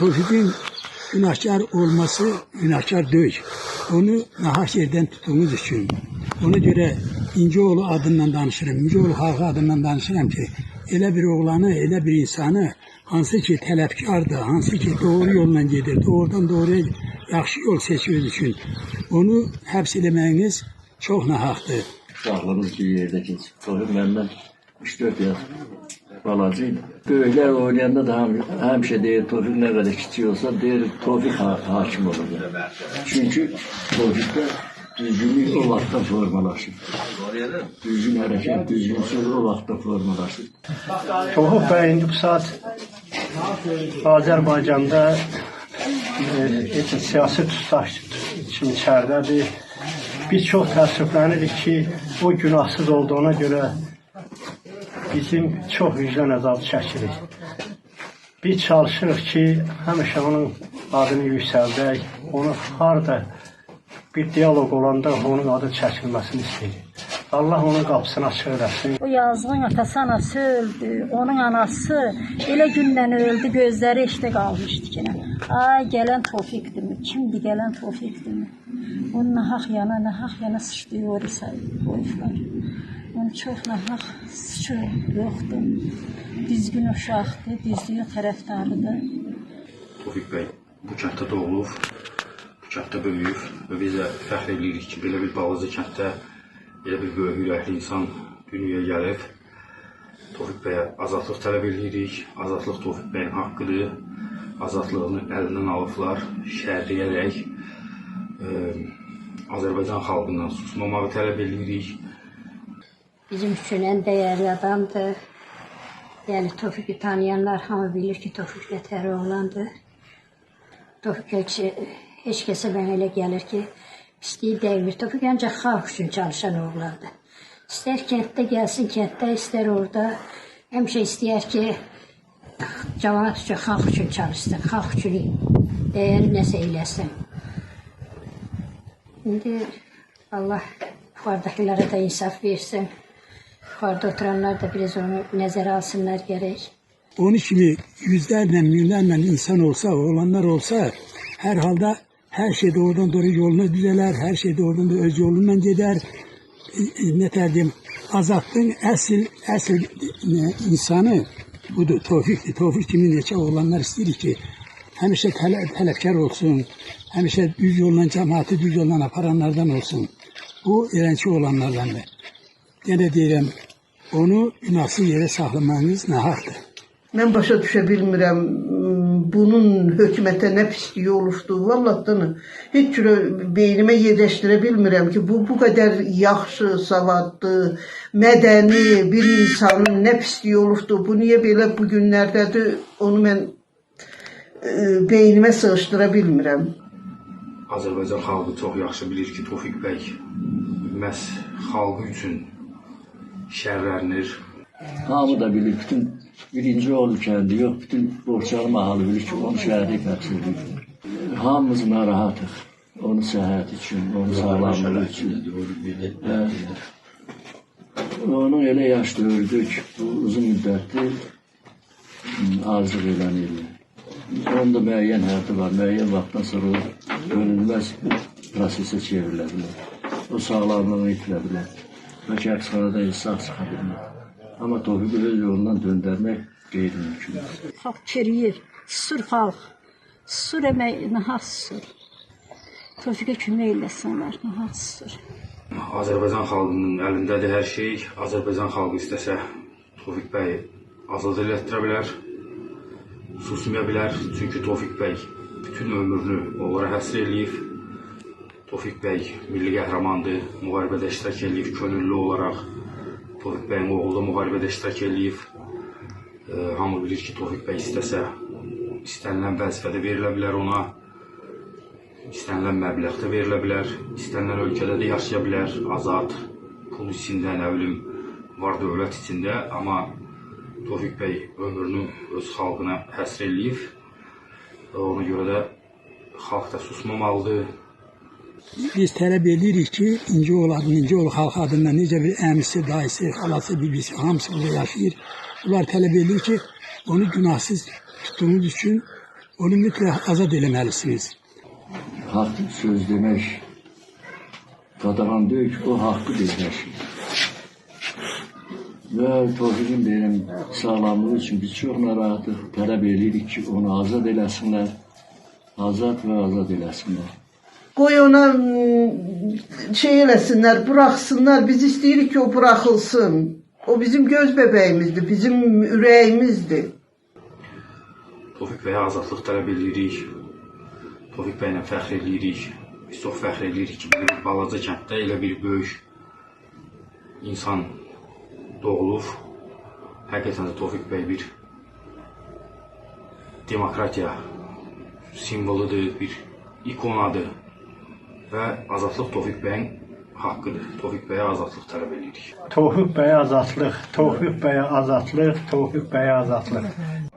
Tofiqin günahkar olması günahkar deyil. Onu nahaq yerdən tutduğunuz üçün. Ona görə İnceoğlu adından danışıram, İnceoğlu xalqı adından danışıram ki, elə bir oğlanı, elə bir insanı hansı ki tələbkardır, hansı ki doğru yolla gedir, doğrudan doğruya yaxşı yol seçir üçün onu həbs eləməyiniz çox nahaqdır. Uşaqlığımız bir yerdə keçib. Tofiq məndən 3-4 yaş balaca idi. Böyüklər oynayanda da həmişə deyir Tofiq nə qədər kiçik olsa, deyir Tofiq hakim olacaq. Çünki Tofiqdə düzgünlük o vaxtda formalaşır. Düzgün hərəkət, düzgün söz o vaxtda formalaşır. Tofiq bəy indi bu saat Azərbaycanda siyasi tutaq kimi içəridədir. Biz çox təəssüflənirik ki, o günahsız olduğuna görə bizim çox vicdan əzabı çəkirik. Biz çalışırıq ki, həmişə onun adını yüksəldək, onu harda bir dialoq olanda onun adı çəkilməsini istəyirik. Allah onun qapısını açıq eləsin. O yazığın atası anası öldü, onun anası elə gündən öldü, gözləri işdə qalmışdı ki. Ay gələn Tofiqdirmi? Kimdir gələn Tofiqdirmi? Onu nahaq yana, nahaq yana sıçrayır qoyublar. Onu çox nahaq suçu yoxdur. Düzgün uşaqdır, düzlüyün tərəfdarıdır. Tofiq bəy bu kənddə doğulub, bu kənddə böyüyüb və biz də fəxr eləyirik ki, belə bir balaca kənddə belə bir böyük ürəkli insan dünyaya gəlib. Tofiq bəyə azadlıq tələb eləyirik. Azadlıq Tofiq bəyin haqqıdır. Azadlığını əlindən alıblar, şərləyərək Azərbaycan xalqından susmamağı tələb eləyirik. Bizim üçün ən dəyərli adamdır. Yəni Tofiqi tanıyanlar hamı bilir ki, Tofiq nətər oğlandır. Tofiq heç kəsə mənə elə gəlir ki, pisliyi dəymir. Tofiq ancaq xalq üçün çalışan oğlandır. İstər kənddə gəlsin, kənddə, istər orada. Həmişə istəyər ki, camaat üçün, xalq üçün çalışsın, xalq üçün dəyərli nəsə eləsin. İndi Allah yuxarıdakılara da insaf versin. Yuxarıda oturanlar da biraz onu nəzərə alsınlar gərək. Onun kimi yüzlərlə, minlərlə insan olsa, oğlanlar olsa, hər halda hər şey doğrudan doğru yoluna düzələr, hər şey doğrudan doğru öz yolundan gedər. Nə tər deyim, azadlığın əsl insanı budur, Tofiqdir. Tofiq kimi neçə oğlanlar istəyirik ki, həmişə tələbkar olsun, həmişə düz yolla cəmaatı düz yolla aparanlardan olsun. Bu elənçi olanlardandır. Yenə deyirəm, onu günahsız yerə saxlamanız nahaqdır. Mən başa düşə bilmirəm bunun hökumətə nə pisliyi olubdu. Vallahi heç cürə beynimə yerləşdirə bilmirəm ki, bu qədər yaxşı, savadlı, mədəni bir insanın nə pisliyi olubdu. Bu niyə belə bu günlərdədir? Onu mən beynimə sığışdıra bilmirəm. Azərbaycan xalqı çox yaxşı bilir ki, Tofiq bəy məhz xalqı üçün şərlənir. Hamı da bilir, bütün birinci oğlu kəndi yox, bütün Borçalı mahalı bilir ki, onu şəhərlik həbs ediblər. Hamımız narahatıq. Onun səhhəti üçün, onun sağlamlığı üçün. Onun elə yaş dövrüdür ki, bu uzun müddətli aclıq elənir. Onun da müəyyən həddi var. Müəyyən vaxtdan sonra o dönülməz prosesə çevrilə bilər. O sağlamlığını itirə bilər. Bəlkə həbsxanada heç sağ çıxa bilməz. Amma Tofiqi öz yolundan döndərmək qeyri-mümkündür. Xalq çürüyür, susur xalq. Susur əmək, nahaq susur. Tofiqə kömək eləsinlər, nahaq susur. Azərbaycan xalqının əlindədir hər şey. Azərbaycan xalqı istəsə Tofiq bəyi azad elətdirə bilər, susmaya bilər. Çünki Tofiq bəy bütün ömrünü onlara həsr eləyib. Tofiq bəy milli qəhrəmandır, müharibədə iştirak eləyib könüllü olaraq. Tofiq bəyin oğlu da müharibədə iştirak eləyib. Hamı bilir ki, Tofiq bəy istəsə istənilən vəzifədə verilə bilər ona. İstənilən məbləğdə verilə bilər, istənilən ölkədə də yaşaya bilər, azad, pul içində, nə bilim, var dövlət içində, amma Tofiq bəy ömrünü öz xalqına həsr eləyib. Ona görə də xalq da susmamalıdır. Biz tələb edirik ki, İnceoğlu adından, İnceoğlu xalqı adından necə bir əmisi, dayısı, xalası, bibisi hamısı burada yaşayır. Bunlar tələb edir ki, onu günahsız tutduğumuz üçün Onu mütləq azad eləməlisiniz. Haqq söz demək qadağan deyil ki, o haqqı deyir. Və Tofiqin deyirəm sağlamlığı üçün biz çox narahatıq. Tələb eləyirik ki, onu azad eləsinlər. Azad və azad eləsinlər. Qoy ona şey eləsinlər, buraxsınlar. Biz istəyirik ki, o buraxılsın. O bizim göz bəbəyimizdir, bizim ürəyimizdir. Tofiq bəyə azadlıq tələb eləyirik. Tofiq bəylə fəxr eləyirik. Biz çox fəxr eləyirik ki, belə bir balaca kənddə elə bir böyük insan doğulub. Həqiqətən də Tofiq bəy bir demokratiya simvoludur, bir ikonadır və azadlıq Tofiq bəyin haqqıdır. Tofiq bəyə azadlıq tələb eləyirik. Tofiq bəyə azadlıq, Tofiq bəyə azadlıq, Tofiq bəyə azadlıq.